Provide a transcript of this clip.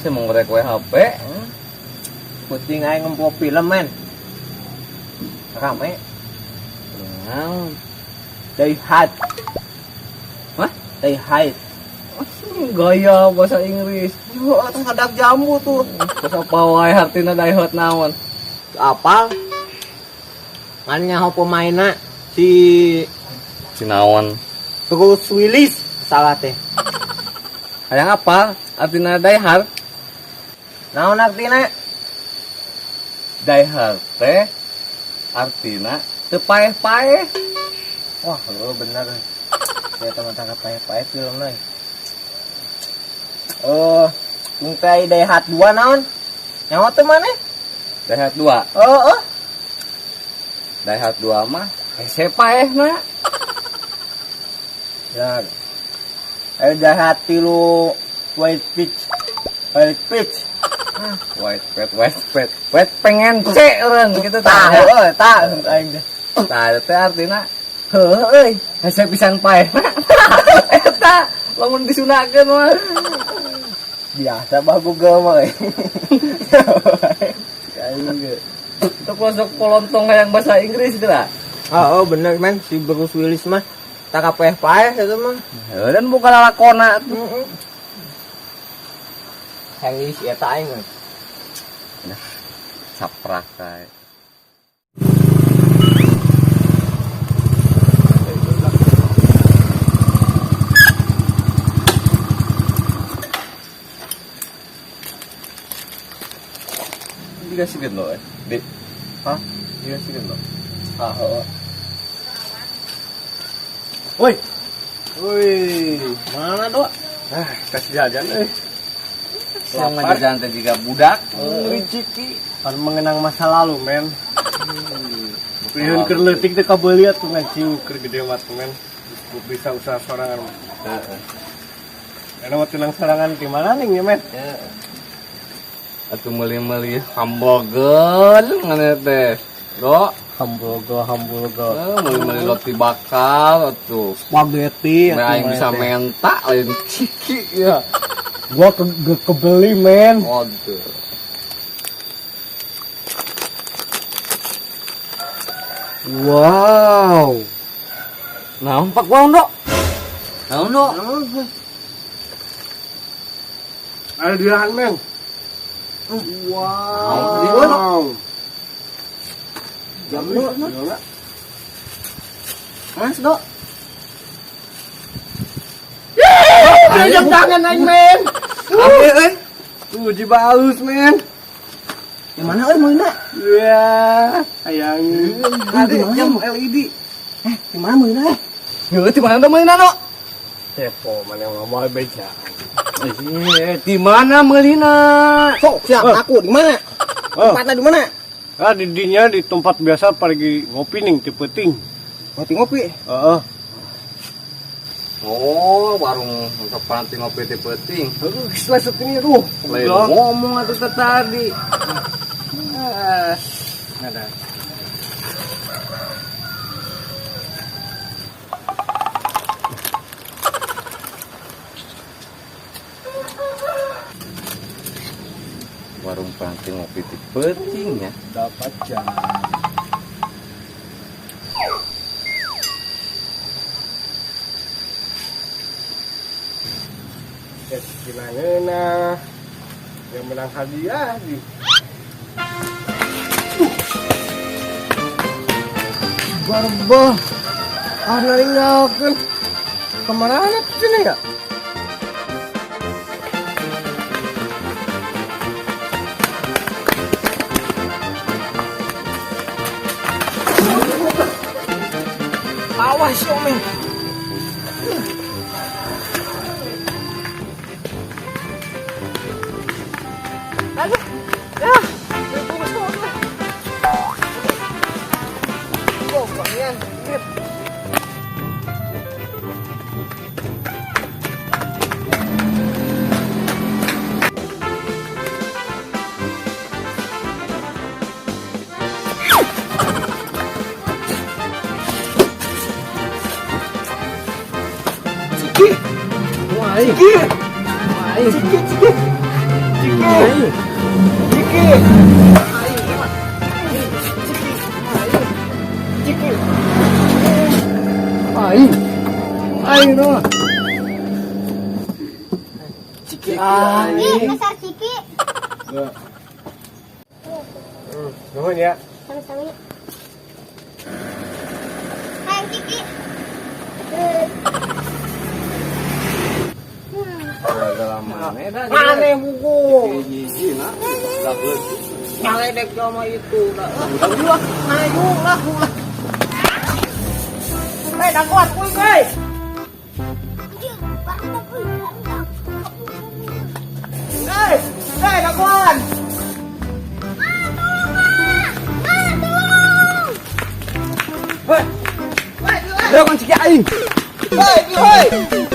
Saya mau ngerek HP. Puting aing ngempo film, men. Rame. Naon? Die Hard. Hah? Die Hard. Gaya bahasa Inggris. Yo, atas ngadak jambu tuh. Terus apa wae artina Die Hard naon? Apal? Ngan nyaho pemainna si Si naon? Bruce Willis salah teh. Hayang apa? Artina Die Hard? Naon artina? Die Hard teh artina teu paeh-paeh. Wah, lu bener. Saya teman tangkap paeh-paeh filmna. Oh, tungkai Die Hard 2 naon? Nyaho teu maneh? Die Hard 2. Oh, oh. Die Hard 2 mah hese paehna. Ya. Die Hard 3 White Pitch. White Pitch. White pet, white pet, white pengen C eureun kitu Tah, tah. heuh, tah aing teh. Tah teh artina Heuh euy. Hese pisan paehna. Eta lamun disunahkeun mah. Biasa bah Google mah euy. Aing ge. Itu pelosok polontong hayang bahasa Inggris itu lah. Oh, oh bener men, si Bruce Willis mah tak paeh-paeh itu mah. Heuh, dan buka lalakona tuh. Heeh. Harry si eta aing euy. Nah, saprak kae. Dikasih lo, eh. Di. Hah? Dikasih lo. Ah, heeh. Woi. Woi, Mana, Dok? ah, kasih jajan euy. Yang ngajajan teh juga budak, Ciki. Kan mengenang masa lalu, men. Lihat keur leutik teh kabeuli atuh ngancing keur gede mah tuh, men. Bisa usaha sorangan. Heeh. Karena mah tunang sorangan di mana nih, ya, men? Atuh meuli-meuli hamburger ngene teh. Dok, Hamburger, hamburger. Meuli-meuli roti bakar atuh. Spaghetti Meh aing bisa menta lain ciki ya. Gua kebeli, men. Waduh. Wow. Naon Pak Waon, Dok? Naon, Dok? Ada di lahan, men. Wow. Jam Dok, Dok. Mas, Dok. Ada jam tangan aing, men. Apa euy? Tuh, jiba halus, men. Di mana euy meulina? Ya, hayang. Ada jam LED. Di mana meulina? Heuh, di mana meulina, Dok? Kepo, mana yang mau beja. Di mana meulina? Sok, siap aku di mana? Oh. Tempatnya di mana? Ah, di dinya di tempat biasa pergi ngopi ning ti peuting. Ngopi-ngopi. Heeh. Oh, warung untuk panti ngopi ti peuting. Heeh, geus masuk ini tuh. Lain ngomong atuh teh tadi. Ah. Ada. Warung panti ngopi ti peuting ya. Dapat jam. Gimana yang menang hadiah nih. Barbah, ah ninggalkeun. Kemana sini ya? Awas yo, men. Aduh. Ah, bungkus bungkus. Oh, banyak. Ciki. Ciki. Ciki, ciki. Ciki. Ciki. Ciki. Aing. Aing no. Ciki. Ih, besar Ciki. Nuhun ya. Sama-sama. Hayang Ciki. Mane buku. Hiji na. Ngaledek sama itu dah. Ulah, maju lah, ulah. Hei, dakuan kuy, hei. Anjir, barudak euy, barudak. Hei, hei, dakuan. Ah, tolong, ah. Ah, tolong. Hei. Hei, kan ciki aing. Hei, hei.